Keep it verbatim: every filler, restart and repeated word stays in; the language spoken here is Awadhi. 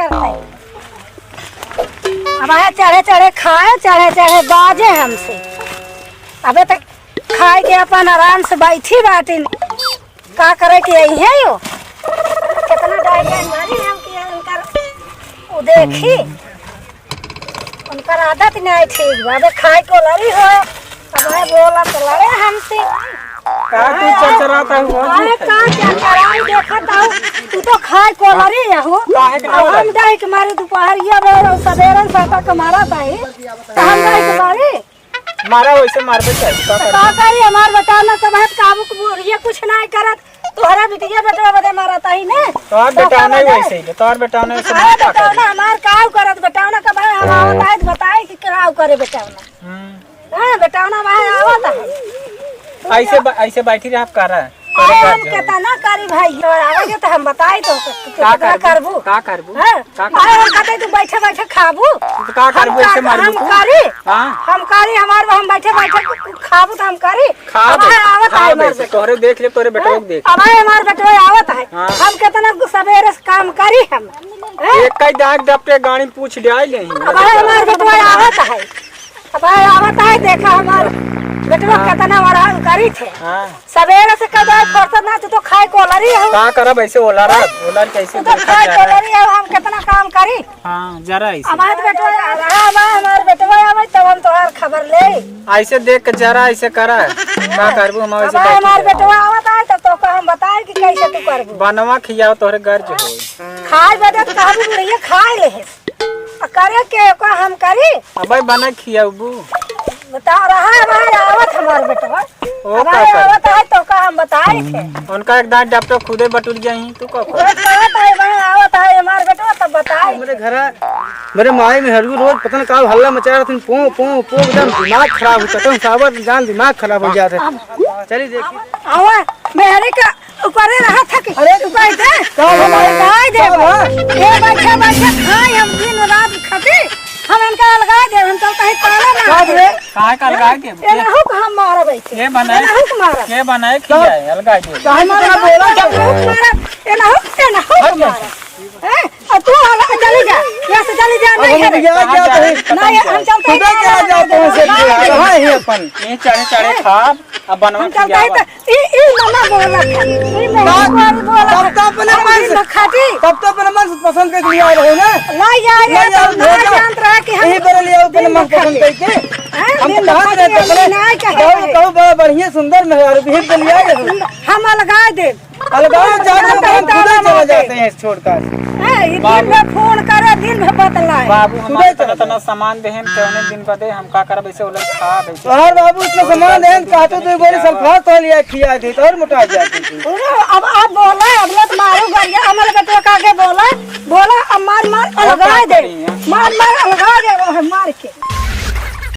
अब आए चढ़े चढ़े खाए, चढ़े चढ़े बाजे हमसे। अबे तक खाए के अपन आराम से बैठी बाटिन, का करे के यही है यो। कितना डाइट मारी हम कि उनकर, वो देखी, उनकर आदत नहीं ठीक बा। अबे खाए को लड़ी हो, अब है बोला तो लड़े हमसे। का तू चरचरात हऊ, हो? अरे का चरचराई देखत हऊ? तू तो खाए कोलरी हऊ। काहे के अब हम डरे? जाए के मारे दोपहरिया में और सबेरन साटा के मारा ताई। तो हम जाए के मारे। मारा वैसे मारबे चाही, का तो करबे? का करी, हमार बेटा ना सब है, काबू को बुढ़िया कुछ ना करत। तोहरा बिटिया बेटवा बदे मारा ताई ने। तोहर तो बेटा का नहीं बदे? वैसे ही, तोहर बेटा नहीं वैसे अरे मारता बेटा करे। ना हमार काऊ करत, बेटा ना कब है, हम आवत है तो बताई कि काऊ करे बेटा ना। हम्म। हाँ, बेटौना भाई आवत है। ऐसे ब-, ऐसे बैठी रह, आप कर रहा है। अरे, हम केतना करी भाई, तो आवे के तो हम बताई तो, तो का केतना करबू? करबू? का करबू? हाँ? का करबू? अरे, हम कहते तू बैठे बैठे खाबू। तो का हम करबू, ऐसे का-, मारबू हम तू? करी। हाँ। हम करी, हमार हम बैठे बैठे खाबू तो हम करी। खा अब दे, है, आवत खा है दे, हमार से बेटा। तोहरे देख ले, तोहरे बेटवा के देख। अब है, हमार बेटवा आवत है। हाँ। हम केतना सबेरे से काम करी हम। हैं? एक कई दाग डपटे गाड़ी में पूछ ले आई ले। अब है, हमार बेटवा आवत है। अब है, आवत है, देखा हमार बेटवा हाँ। केतना वरहन करी थे। हाँ। सबेरे से कब आए फुर्सत ना, तू तो खाए कोलरी हो। का करब ऐसे ओलरब, ओलर कैसे तू तो देखा खाए जाए? कोलरी हो, हम केतना काम करी। हाँ, जरा ऐसे। अब है तो बेटवा आ रहा, अब है हमार बेटवा आवे तब हम तोहार खबर ले। ऐसे देख के जरा ऐसे करा। का करबू हम अब ऐसे है बैठ हमार के? बेटवा आवत है तब तो हम बताए कि कैसे तू करबू। बनवा खियाओ तोहरे गर्ज होई। खाए बदे तो कहबू बुढ़िया खाए ले। आ करे के का हम करी? अबे बना खियाबू। बता रहा है, अब आवत हमार बेटवा। ओ अब का करे? आवत है तो का हम बताए थे? उनका एक दांत डॉक्टर खुदे बटुर जाई, तू का वो करे? कहत है, वहाँ आवत है हमार बेटवा तब बताए। मेरे घर, मेरे माई में हरगू रोज पता न का हल्ला मचा रहा था, पो, पो, पो, एकदम दिमाग खराब हो, कसम सावर जान दिमाग खराब हो जात है। चलिए देखिए। आवा, मेहरी का ऊपरे रहा था कि अरे, ऊपर दे। का भला? अलगाए दे। का भला? ये बैठे बैठे खाए हम दिन रात खाते। हम इनका अलगाए दे, हम चलता है ताला ना। का भले? काहे का अलगाए दे? ये ना हो हम मारा बैठे। के बनाए? ये ना हो मारा। के बनाए का? खियाए? अलगाए दे। काहे ना बोला? ये ना हो मारा। ये ना हो, ये ना हो हट जा। मारा। हैं? और तू अलग चली जा। यहाँ से चली जा, अब नहीं हम है। यहाँ कहाँ जाते हैं? नहीं, हम चलते हैं। खुदा क्या जाते हैं से? कहाँ है अपन? ये चढ़े चढ़े खाब, अब बनवा हम चलते हैं खियावा। तो ई, ई मना बोला था। ई का? मेहरारू बोला तब तो था। अपने हम मन दिन से, भर खाती। तब तो अपने मन से पसंद करके लिया रहे ना? ला यार, ये ला यार, तो ना भेजा। जानत रहा कि हम यही पर लिया, अपने दिन मन भर पसंद खाती। करके। हैं? हम दिन भर कहाँ से खाती, लेते अपने? ना कहे कहू, रहे। कहू बड़ा बढ़िया सुंदर मेहरारू, यही पर लिया रहे। हम अलगा दे। अलगाओ, जाओ, हम खुदे चले जाते हैं छोड़कर। हैं, ये दिन बाबू। भर फोन करे, दिन भर बतलाए। बाबू, हम खुदे इतना, चले इतना जाते। सामान देहेन, कौने दिन बदे, हम का करब, ऐसे ओलर खा, ऐसे तोहार बाबू इतना सामान देहेन, कहते तो एक बारी सल्फास तो लिया, खिया दे, तो और मोटा जाते थे। पूरा अब आप बोला, अब मत मारो गरिया, हमारे बेटवा का आगे बोला, बोला, अब मार, मार, और अलगाए का दे। करी? मार, मार, अलगाए दे, वो हम मार के।